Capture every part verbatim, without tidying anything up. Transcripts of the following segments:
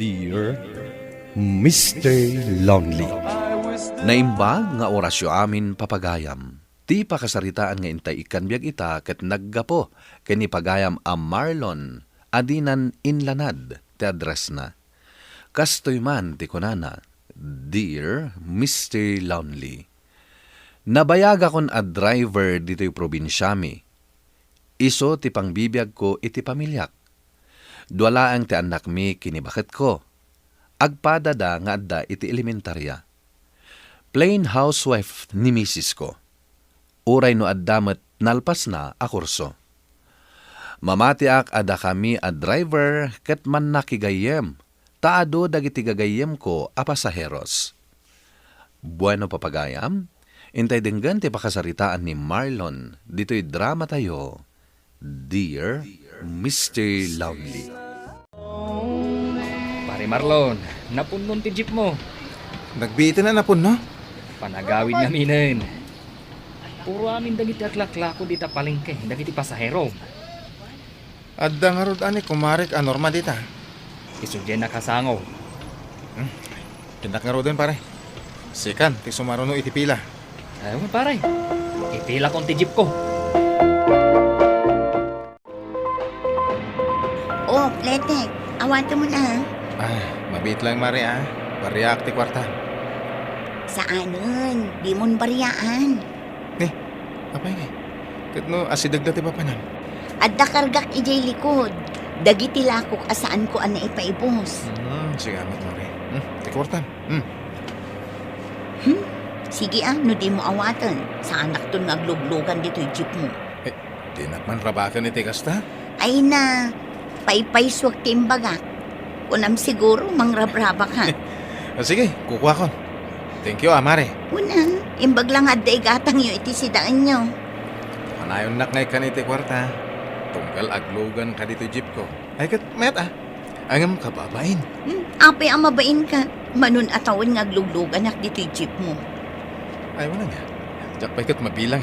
Dear Mister Lonely. Naimbag nga orasyo amin, papagayam. Ti pakasaritaan nga intay ikkan biag ita ket naggapu ken ni pagayam a Marlon a dinan inlanad ti addressna. Kastoy man ti kunana, "Dear Mister Lonely, nabayagakon a driver ditoy probinsiami. Isu ti pangbibiagko iti pamiliak. Dua laeng ti annakmi ken ni baketko. Agpadada nga adda iti elementaria. Plain housewife ni misisko. Uray no adda met nalpasna a kurso. Mamatiak a dakami a driver ket mannakigayyem, ta adu dagiti gagayyemko a pasaheros." Bueno, papagayam, intay denggen ti pakasaritaan ni Marlon ditoy dramatayo, Dear Mister Lonely. Pare Marlon, napunnon ti jeep mo. Nagbiiten a napunno? Panagawid ngaminen. Puro amin dagiti aglaklako dita palengke dagiti pasahero. Adda ngarud a ni kumarek a Norma dita? Isu diay nakasango. Hmm. Dinak ngaruden, pare. Sikan ti sumaruno iti pila. Ay, pare. Ipilakon ti jeep ko. Oh, Pletek, awatem man, ah. Ah, mabiit lang, Mare, ah. Bariak ti kuarta. Saanen, dimon bariaan. Ni, apay ngay? Ket no asideg la ti papanam? Adda kargak idiay likod. Dagiti lakok a saanko a naipaibus. Hmm, sigamet, Mare. Hmm, ti kuartam. Hmm. Hmm? Sige, ah, no dimo awaten, saanakton nga agluglugan ditoy jeep mo. Eh, dinak man rabaken iti kasta? Ay na, paypaysuak ti imbagak. Kunam siguro, mangrabrabaka. Ah, sige, kukuakon. Thank you, ah, Mare. Una, imbag la nga adda igatangyo iti sidaenyo. Kanayonnak nga ikkan iti kuarta. Tunggal aglugan ka ditoy jeep ko. Ay, ket mayat, ah. Ngem kababain. Hmm, apay a mabainka? Manun a tawen nga aglugluganak ditoy jeep mo. Ay, wala nga. Diak pay ket mabilang.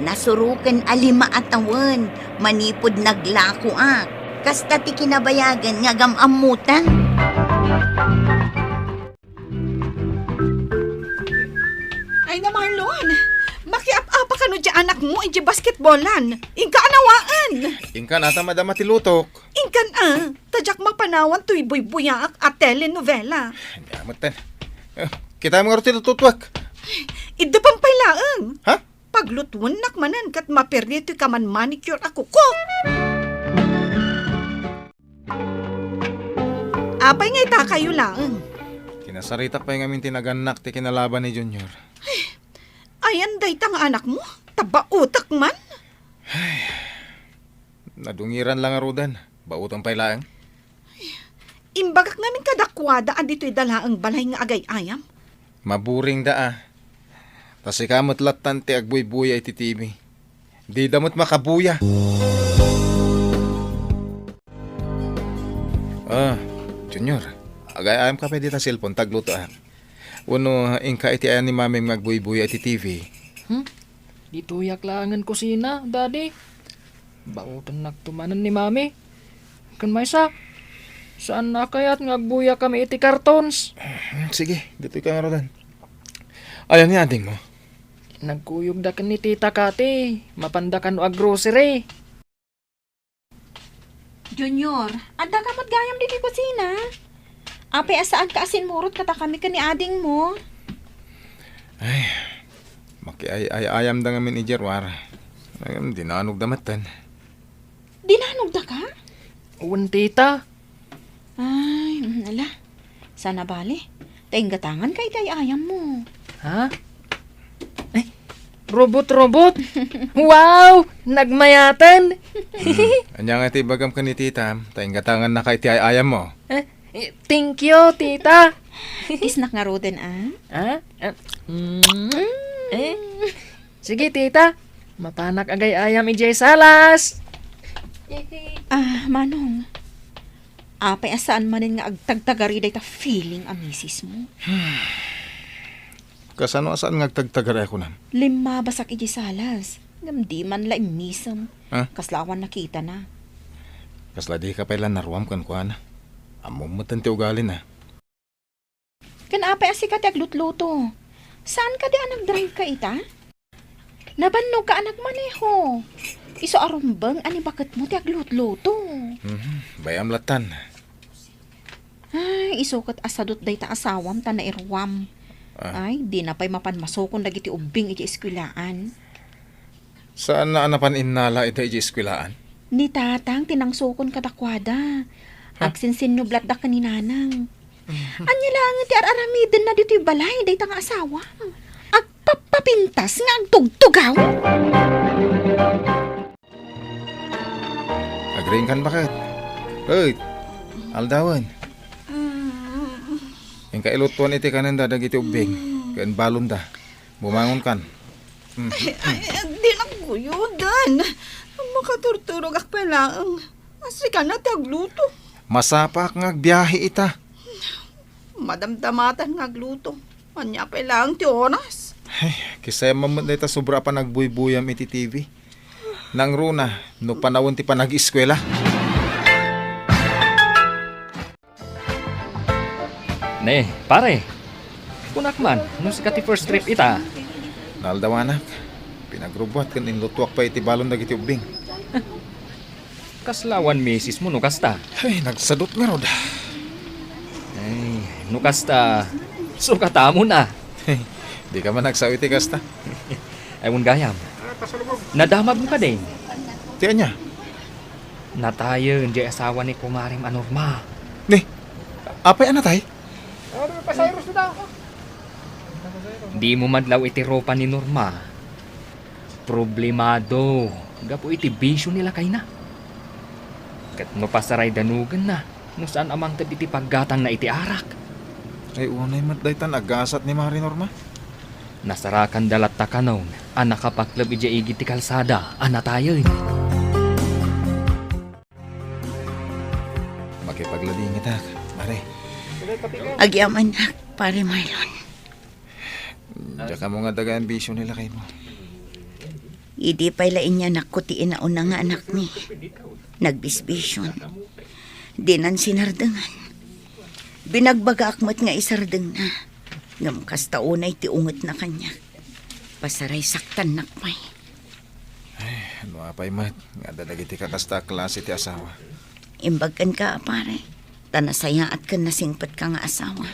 Nasuroken a lima a tawen manipud naglakoak. Kasta ti kinabayagan nga agam-ammota. Ay na, Marlon! Makiap-apa kano diay anakmo idiay basketballan. Inka a nawaen! Inka nata madama ti lutok. Inkan a, ta diak mapanawan toy buybuyaak a telenovela. Ania metten. Eh, kitaem ngarud ti tututuak. Idda pay laeng. Ha? Paglutuennak manen ket maperdi toy kaman manicure a kuko. Apay nga itakayo laeng? Kinasaritak pay ngamin ti nagannak ti kinalaban ni Junior. Ayan dayta nga anakmo? Tabaotek man? Nadungiran la ngaruden. Baoten pay laeng. Imbagak ngamin kadakuada a ditoy da laeng balay nga agay-ayam. Maburingda a. Ta sika met lattan ti agbuybuya iti T V. Dida met makabuya. Ah, Junior, agay-ayam ka pay dita cellphone, taglutoak. Wenno inka iti ayan ni Mamim nga agbuybuya iti T V? Hmm? Ditoyak laengen kusina, Daddy. Baotennakto manen ni Mami. Ken maysa, saan a kayat nga agbuyakami iti cartons? Hmm, sige, ditoy ka ngaruden. Ayan ni adingmo? Nagkuyogda ken ni Tita Kati, mapanda kano a grocery. Junior, adda ka met gayam ditoy kusina? Apay a saanka a simmurot kadakami ken ni adingmo? Ay, makiay-ay-ayamda ngamin idiay ruar. Ay, dinanogda metten. Dinanogda ka? Wen, tita. Ay, mm, ala. Saan a bale. Ta inggatangan ka iti ay-ayammo. Ha? Ay, robot-robot? Wow! Nagmayaten! Hmm. Ania nga ti ibagam ken ni tita, ta inggatangan naka iti ay-ayammo? Eh, eh, thank you, tita. Kisnak ngaruden, ah. Ah? Ah, mm, eh. Sige, tita. Mapanak agay-ayam idiay salas. Ah, Manong. Apay a saan manen nga agtagtagari dayta feeling a misismo? Kasano a saan nga agtagtagari a kunam? Limmabasak idiay salas. Ngem di man la immisem. Ha? Kasla awan nakitana. Kasla di ka pay la naruam kenkuana. Ammom met ti ugalina. Ken apay a sika ti aglutluto? Saan kadi a nagdrive ka ita? Nabannog ka a nagmaneho. Isu a rumbeng a ni baketmo ti aglutluto. Mhm, bay-am lattan. Ay, isu ket a sadut dayta asawam ta nairuam. Ah. Ay, dina pay mapan masukon dagiti ubbing iti eskuelaan. Saanna a napan innala ida idiay eskuelaan? Ni Tatang ti nangsukon kadakuada. Ha? Agsinsinnublatda ken ni Nanang. Ania laengen ti ar-aramidenna ditoy balay dayta nga asawa? Agpappapintas nga agtugtugaw? Agriingkan baket. Hoy, aldawen. Inka ilutuan iti kanenda dagiti ubbing ken balonda. Bumangonkan. Mm. Ay, ay, ay, di nagguyodan. Makaturturogak pay laeng. Sika na ti agluto. Masapaak nga agbiahe ita. Madamdamatan nga agluto. Ania pay laeng ti oras? Ay, kisayam met dayta sobra a panagbuybuyam iti T V. Nangruna, no panawen ti panag-eskuela. Ne, pare. Kunak man, no sika ti first trip ita. Naaldawanak. Pinagrubbuat ken inlutuak pay iti balon dagiti ubbing. Kasla awan misis mo no kasta? Ay, nagsadut ngarud. Ay, no kasta, sukatamo na. Di ka man nagsao iti kasta. Ay, wen gayam. Nadamag mo kadin? Ti ania? Natayen diay asawa ni kumarem a Norma. Ni, apay a natay? Di mo madlaw iti rupa ni Norma. Problemado gapu iti bisio ni lakayna. Ket no pasaray danugenna, no saan a mangted iti paggatangna iti arak. Ay, unay met daytan agasat ni Mari Norma. Nasarakanda latta kanon a nakapakleb idiay igid ti kalsada a natayen. Makipagladingitak, Mare. Agyamanak, Pare Marlon. Diak ammo nga daga ti bisio ni lakaymo. Idi pay la inyanakko ti inauna nga anakmi, nagbisbision. Dinan sinardengan. Binagbagaak met nga isardengna. Ngem kasta unay ti ungetna kaniak. Pasaray saktannak pay. Ay, no apay met nga adda dagiti kakasta a klase ti asawa. Imbag kenka a pare, ta nasayaat ken nasingpetka nga asawa.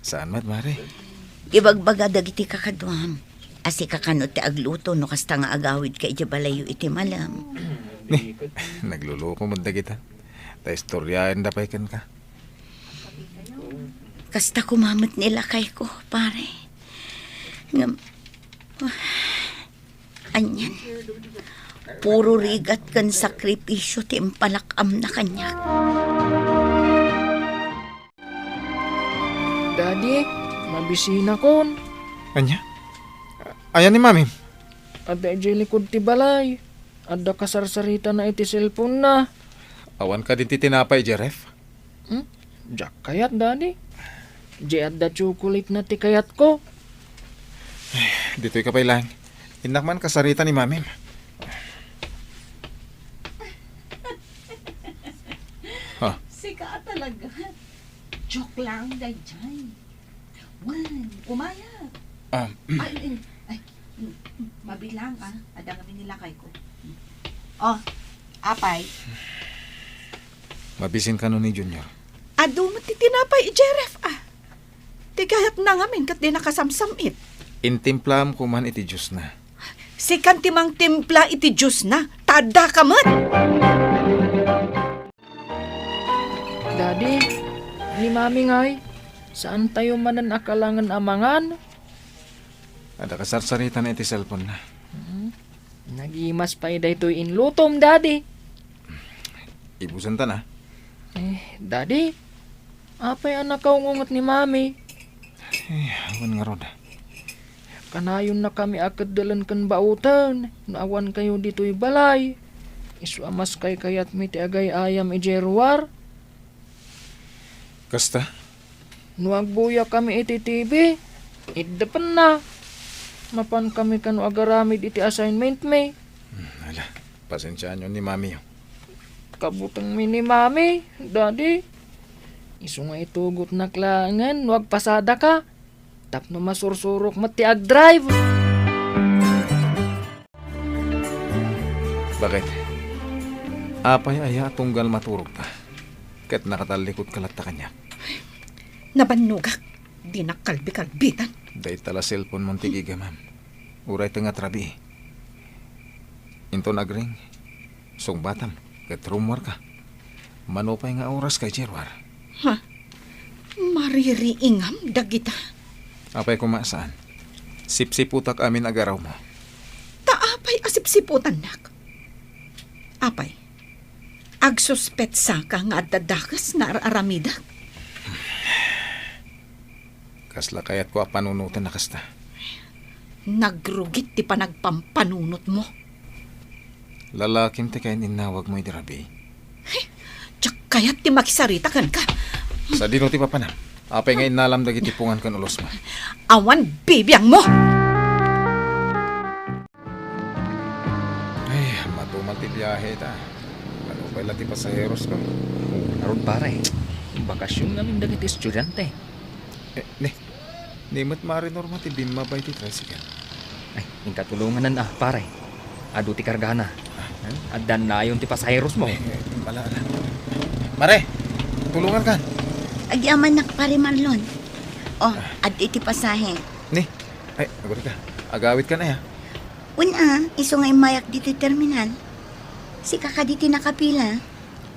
Saan met, Mare? Ibagbaga dagiti kakaduam a sika kano ti agluto no kasta nga agawidka idiay balayyo iti malem. Ni, nagluluko met dagita. Ta istoriaenda pay kenka. Kasta koma met ni lakayko, pare. Ngem, anian, puro rigat ken sakripisio ti impalak-amna kaniak. Daddy, mabisinakon. Ania? Ayan ni Mamim? Adda idiay likud ti balay. Adda kasarsaritana iti cellphone-na. Awan kadin ti tinapay idiay ref? Hmm? Diak kayat, Daddy. Di adda chocolate-na ti kayatko. Ditoy ka pay lang. Innak man kasarita ni Mamim. Ha? Sika a talaga. Joke lang, daydiay. Wen, umaya. Ah. Ay, ay, ay, mabilang, ah. Adda ngamin ni lakayko. Oh, apay. Mabisin kano ni Junior. Adu met ti tinapay idiay ref, ah. Ti kayatna ngamin ket di nakasamsam-it. Intimplaam koma iti juice-na. Sikan ti mangtimpla iti juice-na, ta addaka met. Daddy, ni Mami ngay, saantayo manen a kalangen a mangan? Adda kasarsaritana iti cellphone-na. Hmm. Nagimas pay daytoy inlutom, Daddy. Ibusanta na. Eh, Daddy, apay a nakaungunget ni Mami? Eh, awan ngarud. Kanayonnakami a keddelen ken baoten no awankayo ditoy balay. Isu a maskaykayatmi ti agay-ayam idiay ruar. Kasta? No agbuyakami iti T V, iddepenna. Mapankami kano agaramid iti assignment-mi. Hmm, ala, pasensiaanyo ni Mami, oh. Kabutengmi ni Mami, Daddy. Isu nga itugotnak laengen no agpasadaka tapno masursurok met ti agdrive. Bakit? Apay aya a tunggal maturogka ket nakatallikudka latta kaniak? Nabannogak. Dinak kalbikalbitan. Dayta la cellphone-mon ti gigamam. Uray ta nga trabi. Inton agring, sungbatam ket rummuarka. Mano pay nga oras kay Gerwar? Ha? Maririingam dagita? Apay koma saan? Sipsiputak amin agarawmo. Ta apay a sipsiputannak? Apay, agsuspetsaka nga adda dakes nga ar-aramidak? Kasla kayatko a panunoten a kasta. Nagrugit ti panagpampanunotmo. Lalakim ti kaininnawagmo idi rabii. Diak kayat ti makisarita kenka. Sadino ti papanam? Apay nga innalam dagiti pungan ken ulosmo? Awan bibiangmo! Ay, matumal ti biahe ta. Ano pay la ti pasaheros ko? Ngarud, pare. Bakasyon ngamin dagiti estudiante. Eh, ni, ni met Mare Norma ti bimmaba iti tricycle. Ay, inka tulonganan a, pare. Adu ti kargana. Ah. Eh, addan nayon ti pasaheros mo. Eh, eh, ala, ala. Mare, tulongankan. Agyamanak, Pare Marlon. Oh, adda iti pasahe. Ni, ay, agurika. Agawidkan aya. Wen a, isu nga immayak ditoy terminal. Sika kadi ti nakapila.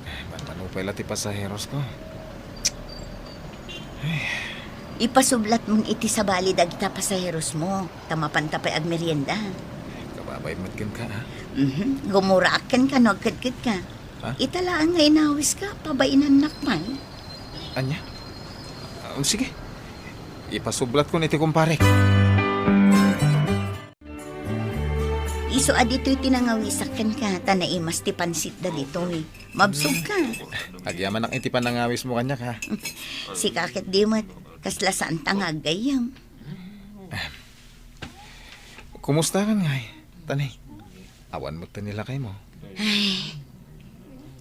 Eh, manmano pay la ti pasaheros ko. Ipasublatmon iti sabali dagita pasaheros mo, ta mapanta pay agmerienda. Kababay met kenka, ha? Mhm. Gumuraak kenka no agkedkedka. Ha? Ita laeng nga inawiska, pabainannak pay. Ania? Ah, sige. Ipasublatkon iti kumparek. Isu a ditoy ti nangawisak kenka, ta naimas ti pansit dagitoy. Mabsogka. Agyamanak iti panangawismo kaniak, ha? Sika ket di met, kasla saanta nga aggayyem. Kumustakan ngay, Tanay? Awan met ti nilakaymo. Ay,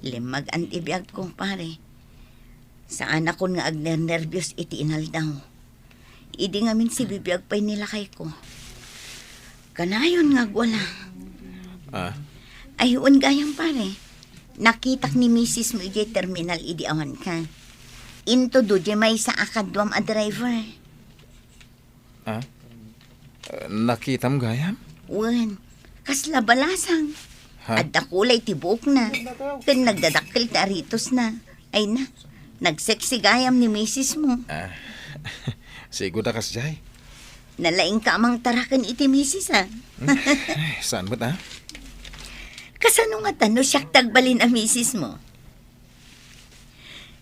limmagan ti biagko, pare. Saanakon nga agnernerbios iti inaldaw. Idi ngamin sibibiag pay ni lakayko. Kanayon nga agwala. Ah. Ay, wen gayam, pare. Nakitak ni misis mo idiay terminal idi awanka. Intudo diay maysa a kaduam a driver. Ah? Eh, nakitam gayam? Wen, kasla balasang. Ha? Adda kulay ti buokna. Ken nagdadakkel ti aritosna. Ay na, nagsexy gayam ni misis mo. Ah, sigud a kasdiay. Nalaingka a mangtaraken iti misis, ah. Hmm? Ay, saan met, ah? Kasano ngata no siak ti agbalin a misis mo?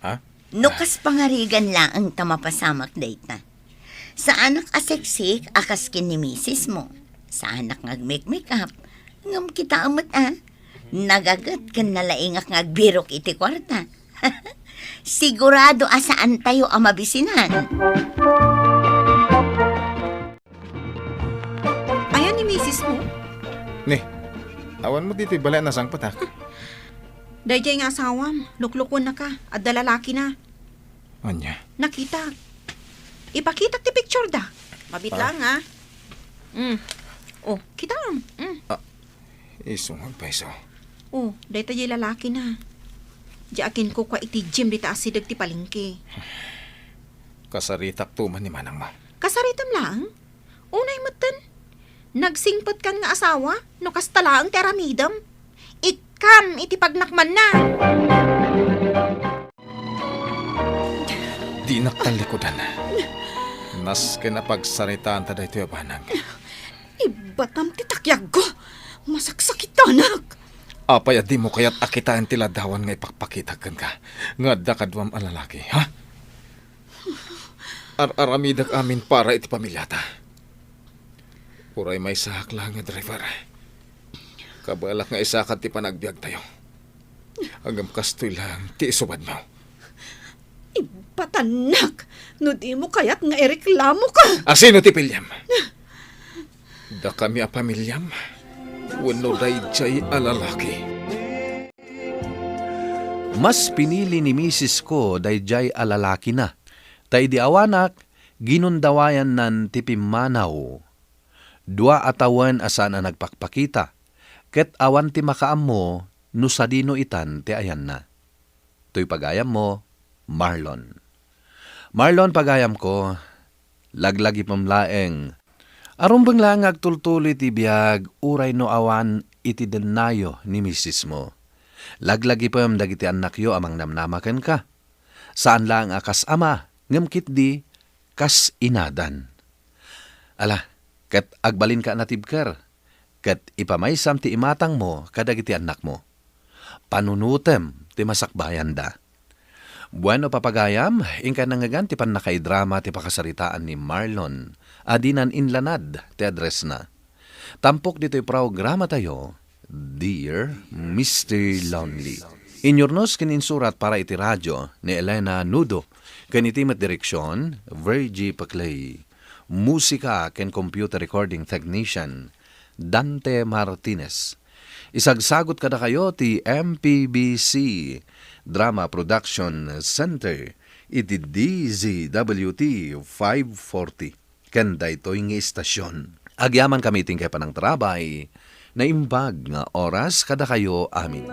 Ha? No kas pangarigan laeng ta mapasamak dayta. Saanak a seksik a kas ken ni misis mo. Saanak nga agmekmekap. Ngem kitaem met, a, nagaget ken nalaingak nga agbirok iti kuarta. Sigurado a saantayo a mabisinan. Ayan ni misis mo? Ni, awan mo ditoy balay a nasangpetak. Daydiay nga asawam, luklukuennaka, adda lalakina. Ania? Nakitak. Ipakitak ti picture da. Mabit Ah. lang, ah. Mm. Oh, kitaem. Mm. Ah, isu nga agpayso. Oh, dayta diay lalakina. Diay akinkukua iti gym dita asideg ti palengke. Kasaritak to man ni manang mo. Kasaritam laeng? Unay metten, nagsingpetkan nga asawa no kasta laeng ti aramidem. Ikkam iti pagnakmanna. Dinak tallikudan. Nasken a pagsaritaanta daytoy a banag. Ibbatam ti takiagko. Masaksakitanak. Apay a dimo kayat a kitaen ti ladawan nga ipakpakitak kenka nga adda kaduam a lalaki, ha? Ar-aramidek amin para iti pamiliata. Uray maysaak laeng nga driver. Kabaelak nga isakad ti panagbiagtayo. Ngem kastoy laeng ti isubadmo. Ibbatannak no dimo kayat nga ireklamoka. A sino ti piliem? Dakami a pamiliam wenno daydiay a lalaki? Mas pinili ni misis ko daydiay a lalakina. Ta idi awanak, ginundawayannan ti pimmanaw. Dua a tawen a saan a nagpakpakita, ket awan ti makaammo no sadino itan ti ayanna. Toy pagayammo, Marlon. Marlon, pagayamko, laglagipem laeng. Arumbeng laeng nga agtultuloy ti biag uray no awan iti dennayo ni misismo. Laglagipem dagiti annakyo a mangnamnama kenka. Saan laeng a kas ama, ngem ketdi kas inadan. Ala, ket agbalinka a natibker, ket ipamaysam ti imatangmo kadagiti annakmo. Panunotem ti masakbayanda. Bueno, papagayam, inka nangngegan ti pannakaidrama ti pakasaritaan ni Marlon a dinan inlanad ti addressna. Tampok ditoy programatayo, Dear Mister Lonely. Inyurnos ken insurat para iti radio ni Elena Nudo, ken iti met direksion, Virgie Paclay. Musika ken computer recording technician, Dante Martinez. Isagsagot kadakayo ti M P B C Drama Production Center iti D Z W T five forty. Ken daytoy nga istasyon, agyamankami iti inkay panangtarabay, naimbag nga oras kadakayo amin.